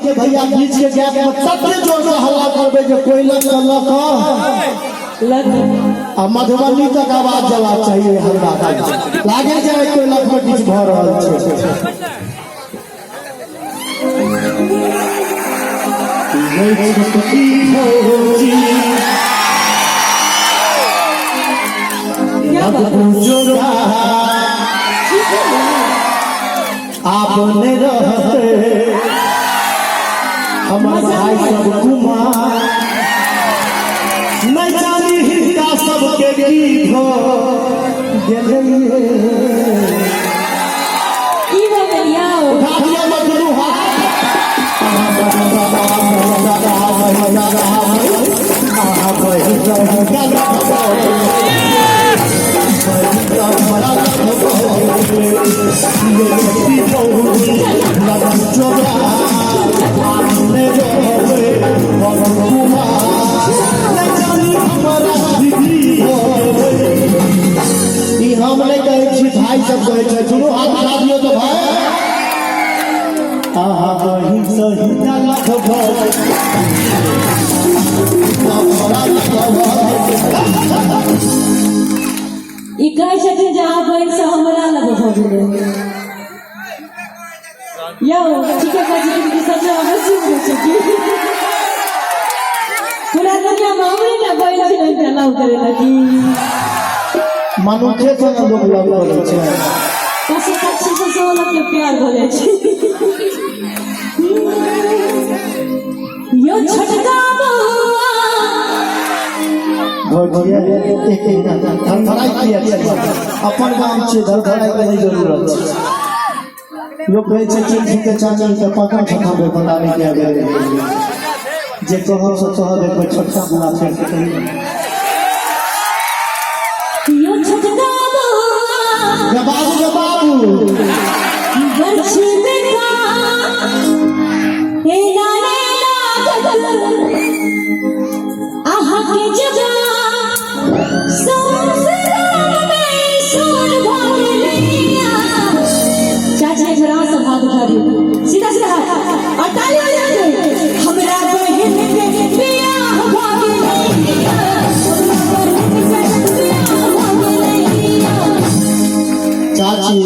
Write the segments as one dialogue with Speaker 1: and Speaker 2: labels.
Speaker 1: के भैया बीच के गैप में तते जोर से हल्ला करबै जे कोयलक के लऽ कऽ
Speaker 2: लग
Speaker 1: आ मधुबनी तक आवाज जवाब चाहिए हल्ला के। लागे जाए कोयलक में किछु भऽ रहल छै। यै छोटकी भौजी
Speaker 2: क्या बात है?
Speaker 1: जोड़ा आपने रहते हमर भाई सब कुमार नहीं जानी हिनका सबके की भऽ गेलैये।
Speaker 2: की भऽ गेल यौ?
Speaker 1: उठा दियौ ने दुनू हाथ। अहाँ बहिन ई हम नहि कहै छी, भाई सब कहै छै। दुनू हाथ उठा दियौ तऽ भाई। अहाँ बहिन सही लख
Speaker 2: ई कहै छथिन जे अहाँ बहिन से हमरा लग भऽ गेलै। यौ ठीके कहै छथिन कि सच बेसी बुझै छै की पूरा दुनिया में हमरे टा बहिन छै ने लव करै ला की
Speaker 1: मनुखे से ने लोक लव करै छै।
Speaker 2: पशु पक्षी से सेहो लोकके प्यार भऽ जाइ छै। यौ छोटका बौआ
Speaker 1: भौजिया, एक मिनट, धड़धड़ाइ किया छै? अपन गाम छै, धड़धड़ाइ के नहि जरूरत छै। लोक कहै छै चिट्ठी के चाचल के पका ठकाबे, पता नहि किया गेलै। जे कहब से कहब, एक बेर छोटका बुआ फेर से कहियौ।
Speaker 2: यौ छोटका बौआ
Speaker 1: गे बाबू, गे बाबू।
Speaker 2: बरछी देखा हे नाने लागत अहाँके जगह सौंसे गाममे शोर भऽ गेलैया। चाची, एक बेर अहाँ सब हाथ उठा दियौ, सीधा सीधा हाथ और ताली बजा दियौ। हमरा बहिन के बियाह भऽ गेलैया, हमरा बहिन के बियाह भऽ गेलैया।
Speaker 1: चाची,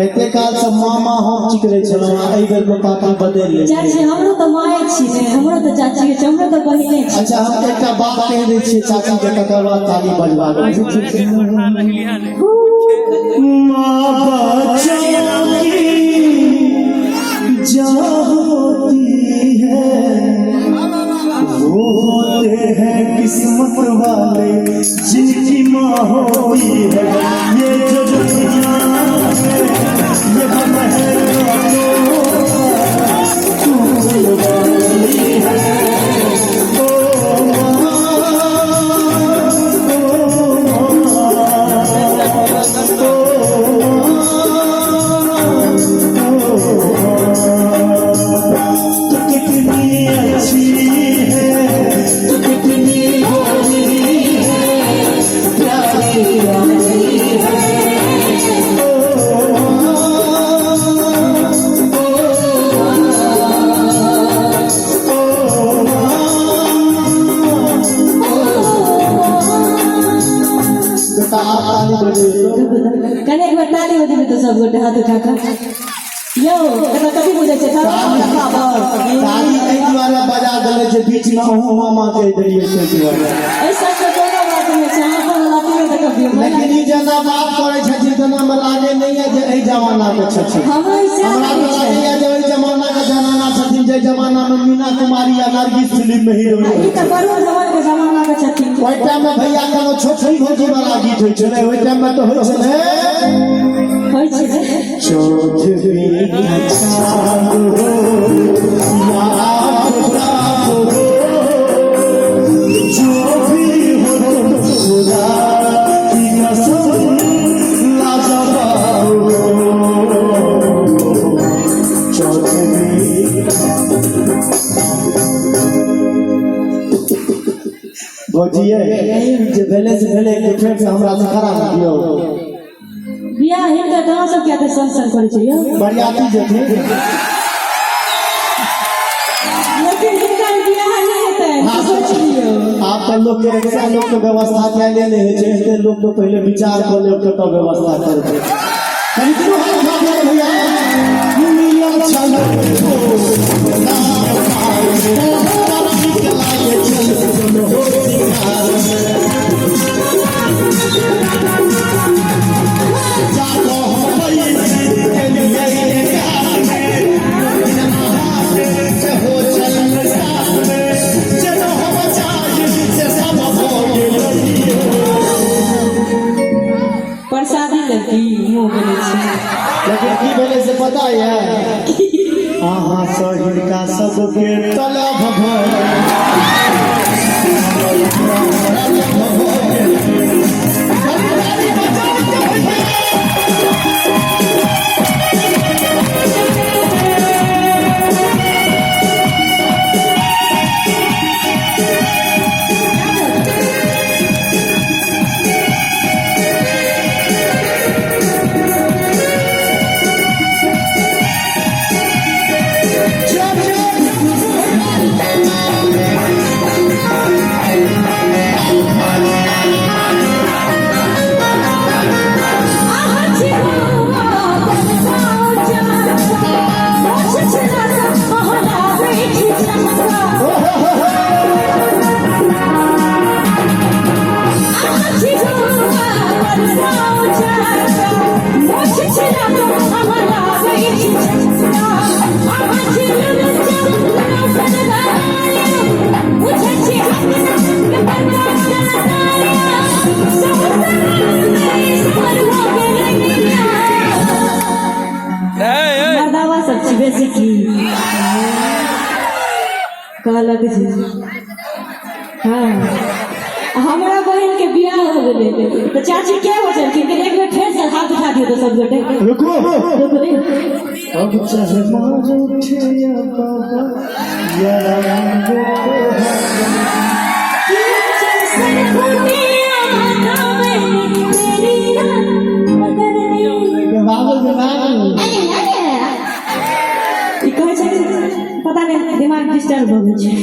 Speaker 1: एते काल से मामा हम चिकरै छलहुँ आ एहि बेर मे पापा बदलि लेलकै।
Speaker 2: चाची हमरो तऽ माए छी ने, हमरो तऽ चाची छै, हमरो तऽ बहिने छी।
Speaker 1: अच्छा, हम एकटा बात कहि दै छियै चाची के, तकर बाद ताली बजबा देबै। माँ बच्चों की जान होती है, वो होते हैं किस्मत वाले जिनकी माँ होती है। ये जो दुनिया है ये महल फूल वाली है। ओ माँ, ओ माँ, ओ माँ, तू कितनी अच्छी है, तू कितनी भोली है, प्यारी प्यारी है। ओ माँ, ओ माँ, ओ माँ। बेटा, आप ताली बजाइए।
Speaker 2: कने एक बेर ताली बजेबै तऽ सब गोटे हाथ उठा कऽ। यौ, एकर कथी बुझै छै?
Speaker 1: ताली एहि दुआरे बजा देले जे बीच में अहूँ मामा कहि देलियै, ताहि दुआरे।
Speaker 2: एहि सबके कोनो बात नहि छै, अहाँ अपन लाठी में देखबियौ।
Speaker 1: लेकिन ई जेना बात करै छथिन तेना मे लागे नहि यऽ जे एहि जमाना के छथिन।
Speaker 2: हमरो ई सएह
Speaker 1: हमरा
Speaker 2: लगै
Speaker 1: तऽ
Speaker 2: छै।
Speaker 1: लागैया जे ओहि जमाना के जनाना छथिन, जाहि जमाना मे मीना कुमारी या नरगिस फिल्म मे हीरोइन
Speaker 2: ई
Speaker 1: होइ
Speaker 2: तऽ
Speaker 1: छै।
Speaker 2: वरुण धवन के जमाना के छथिन।
Speaker 1: ओहि टाइम मे भैया कोनो छोटकी भौजी वाला गीत होइ छलै? ओहि टाइम मे तऽ होइ छलै
Speaker 2: होइ छै।
Speaker 1: चौदहवीं का चांद हो या आफताब हो, जो भी हो तुम, खुदा की कसम लाजवाब हो। चौदहवीं। भौजिये, जे भेलै से भेलै, एक फेर से हमरा से खड़ा दियौ।
Speaker 2: बियाह हिनकर गाँव सब किया तऽ सन सन करै छै यौ?
Speaker 1: बरियाती जेथिन। तऽ लोक के एते लोक के व्यवस्था कैले नहि होइ छै, एते लोक के पहिले विचार कऽ लेब कतऽ व्यवस्था करबै। कनि दुनू हाथ उठा दियौ भैया। मिलल छल
Speaker 2: प्रसादी लड़की मुँह बनै छै।
Speaker 1: लेकिन की भेलै से पता यऽ? अहाँ सँ हिनका सबके तलब भऽ
Speaker 2: मर्दावा सब छी बेसी की कहलक जे हाँ, हमरा बहिन के बियाह हो गेलै तऽ चाची के हो छलखिन? एक बेर फेर से हाथ उठा दियौ तऽ सब गोटे।
Speaker 1: रुकू।
Speaker 2: रुकू रे।
Speaker 1: अब चाहे मार उठे या बाबा या रंग को। बाबू दिमाग
Speaker 2: ई कहै छै, पता नहि दिमाग डिस्टर्ब भऽ गेल छै।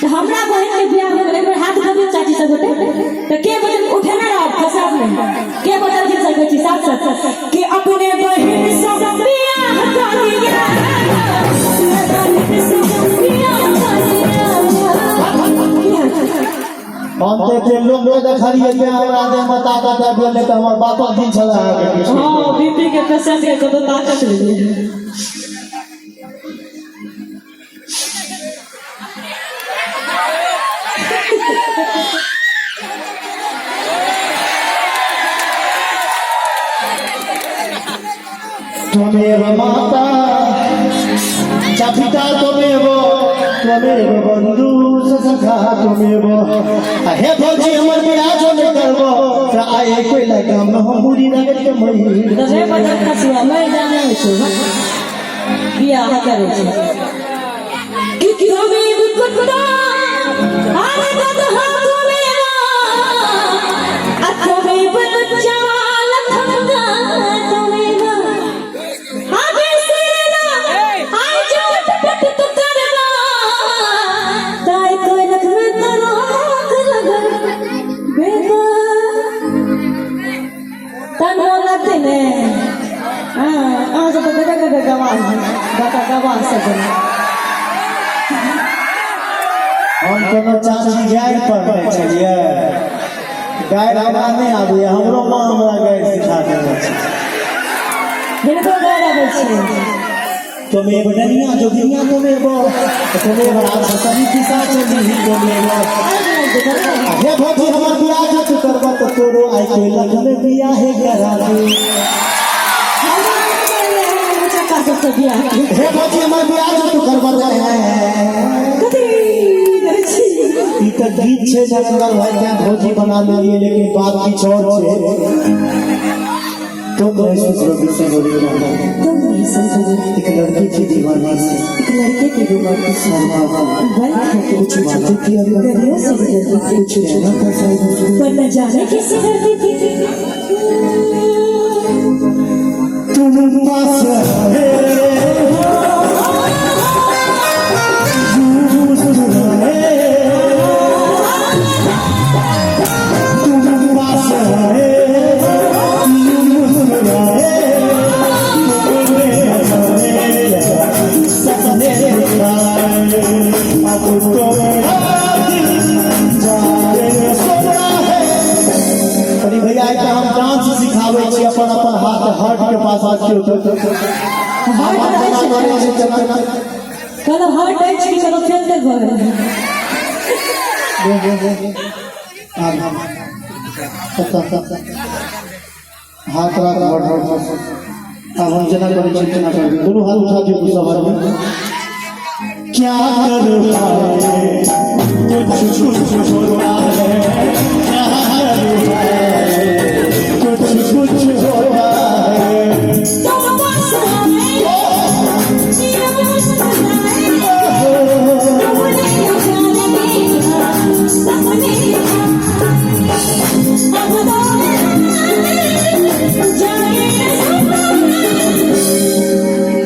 Speaker 2: तऽ हमरा बहिन के बियाह भऽ गेलै, एक बेर हाथ उठबियौ चाची सब गोटे। तऽ के बचल उठेने रहब, खसाब नहि। के बचल सकै छी साथ साथ कि अपने बहिन सँ बियाह कऽ लिअ, बहिन सँ बियाह कऽ लिअ।
Speaker 1: हम तऽ एते लोक के देखलियै तें हमरा देह मे ताकत आबि गेल, नहि तऽ हमर बापक दिन छलै अहाँके किछु।
Speaker 2: हँ, बीपी के पेशेंट के कतौ ताकत नहि।
Speaker 1: त्वमेव माता च पिता त्वमेव त्वमेव बंधु सखा त्वमेव। आ हे भौजी, हमर बियाह जो नहि करबो तऽ आइ कोइ लगा में हम मुड़ी रगड़ के मरी।
Speaker 2: तऽ रे बदल खसुआ मरि जाने छै, बियाह करै छै कि তুমি কুত্ता আরে গদহা তুমি आ তুমি बच्चा लखंगा তুমি आगे सेना आई जट पट तू करबा ताई कोई लख में तरोक लगल बेगा तन मोन लगतै ने। हाँ, अहाँ सब तऽ देबे करबै गवाह, बड़का गवाह सब बना।
Speaker 1: हम कोनो चाची गारि पढ़ने छलियै? गारि हमरा नहि आबैए, हमरो माँ हमरा गारि सिखा देने छै।
Speaker 2: हिनको गारि अबै छै।
Speaker 1: त्वमेव डनिया जोगिनिया त्वमेव त्वमेव राक्षसनी पिशाचनी त्वमेव। हे भौजी, हमर बियाह जो तू करबा तऽ तोरो आइ कोई लख में बियाहे करा दे।
Speaker 2: चक्का सबसँ बियाह।
Speaker 1: हे भौजी, हमर बियाह जो तू करबा तऽ
Speaker 2: कथी करै छी?
Speaker 1: ई तऽ गीत छै नरेंद्र भाई, तें भौजी बना लेलियै, लेकिन बात किछु और छै। तुम नहीं सुधरोगी संवरिया,
Speaker 2: तुम नहीं समझोगे।
Speaker 1: एक लड़की थी दीवानी से,
Speaker 2: एक लड़के की दीवानी से
Speaker 1: शर्मा
Speaker 2: बल खाती,
Speaker 1: कुछ बातें किया करती,
Speaker 2: गलियों से गुजरती थी,
Speaker 1: कुछ कहना था शायद उसको,
Speaker 2: पर न जाने किससे डरती थी।
Speaker 1: तुम पास आए हो, यूं मुस्कुराए हो। देखियौ तऽ।
Speaker 2: हार्ट
Speaker 1: आवाज
Speaker 2: रहै
Speaker 1: जेना
Speaker 2: छै।
Speaker 1: करै छै तेना।
Speaker 2: कहलहुँ हार्ट अछि कि कोनो फेल तेल भऽ गेल?
Speaker 1: हाथ राख बड़। आब हम जेना करै छी तेना करबै। दुनू हाथ उठा दियौ सब आदमी। क्या कर पाए, कुछ कुछ होता है। क्या कर पाए, कुछ कुछ होता है।
Speaker 2: तुम पास आए, जिया मुस्कुराए, तुमने प्यार किया, सबने अब तो जाए।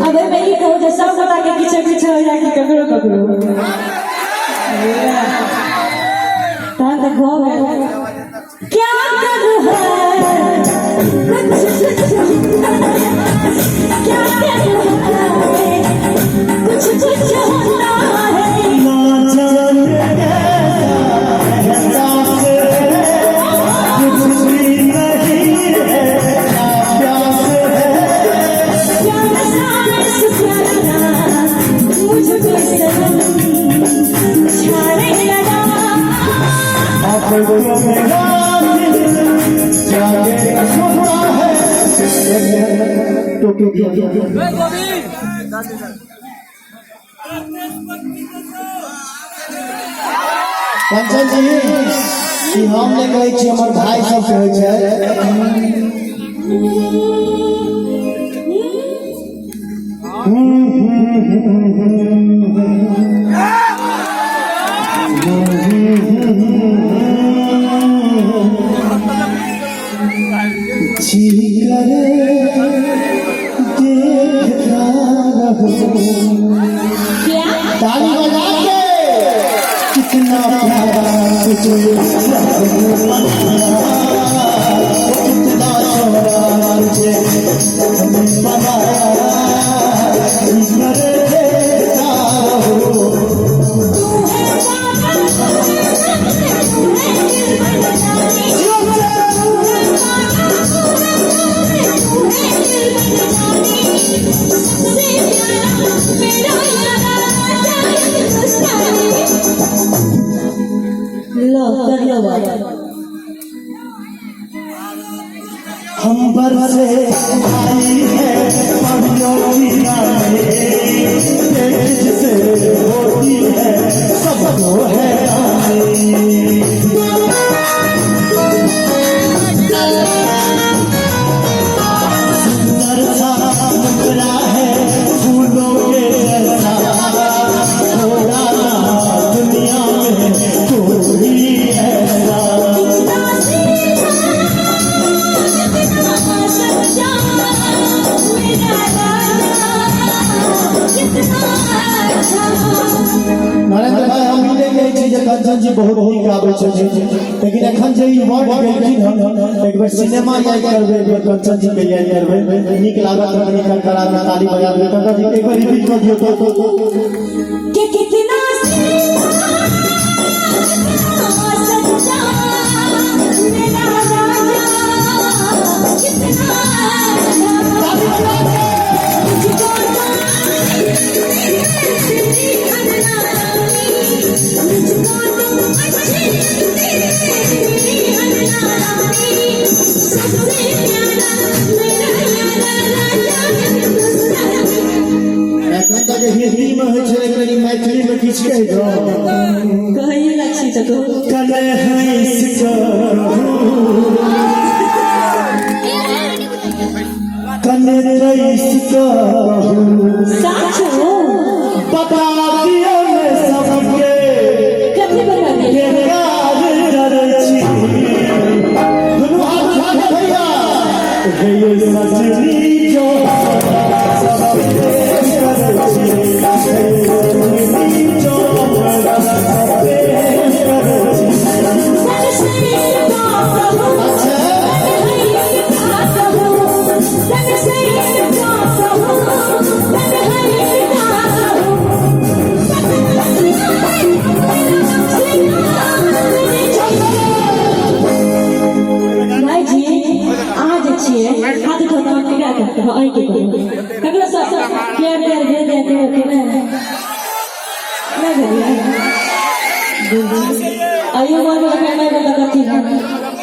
Speaker 2: अब एहिमे ई कहू जे सब गोटा के किछो किछो होइया कि ककरो ककरो? तहन तऽ भऽ गेल। क्या करूं है, कुछ कुछ, क्या करूं है, कुछ कुछ होता है।
Speaker 1: ना जाने कैसा एहसास है, कुछ भी नहीं है, क्या प्यास है।
Speaker 2: प्यार सांस प्यारा मुझको सनम छाने लगा।
Speaker 1: अब तो मेरा दिल जागे सोता है। टोपी दिया। कंचन जी, ई हम नहि कहै छी, हमर भाई सब कहै छै। हम्म, हम्म, हम्म, हम्म, हम्म। जी करे देखता रहूं।
Speaker 2: क्या?
Speaker 1: ताली बजा के। कितना प्यारा तुझे रब ने बनाया, कितना चौड़ा तुझे रब ने बनाया। जी करे देखता रहूं।
Speaker 2: तू है पागल, तू है दिल जानी, तू है पागल, तू है दिल जानी, सबसे प्यारा मेरा यारा राजा हिंदुस्तानी। लो, कर लो बात।
Speaker 1: अंबर से आई है परियों की रानी, देख जिसे होती है सबको हैरानी। सुंदर सा मुखड़ा है फूलों के जैसा, थोड़ा ना दुनिया में कोई ऐसा।
Speaker 2: कितना सीधा, कितना सच्चा मेरा राजा, कितना अच्छा।
Speaker 1: नरेंद्र भाई, हम ई नहि कहै छी जे कंचन जी बहुत नीक गाबै छथिन, लेकिन एखन जे ई वर्ड गेलखिन हन, एक बेर सिनेमा याद करबै, एक बेर कंचन जी के याद करबै। नीक लागत तऽ कनि करकरा के ताली बजा देबै। कंचन जी, एक बेर रिपीट कऽ दियौ तो।
Speaker 2: कि कितना सीधा, कितना सच्चा मेरा राजा, कितना अच्छा। मुझको तो तेरी रानी, मुझको तो अच्छी तेरी रानी, सबसे प्यारा मेरा यारा राजा हिंदुस्तानी।
Speaker 1: एखन तक हिंदी मे होइ छै, कनि मैथिली मे किछु कहि दो।
Speaker 2: कहिए ला छी तऽ कहू।
Speaker 1: कने हँसि कहू, कने तरसि कहू।
Speaker 2: साच हो।
Speaker 1: बता दियौ ने सबके।
Speaker 2: कथी बता दिए?
Speaker 1: के प्यार करै छी। दुनू हाथ उठा के भैया। हे ये सजनी जो सबके करै छी, हे सजनी जो सबके करै छी।
Speaker 2: प्यार प्यार भेल जाए कि नहि? नहि भेल।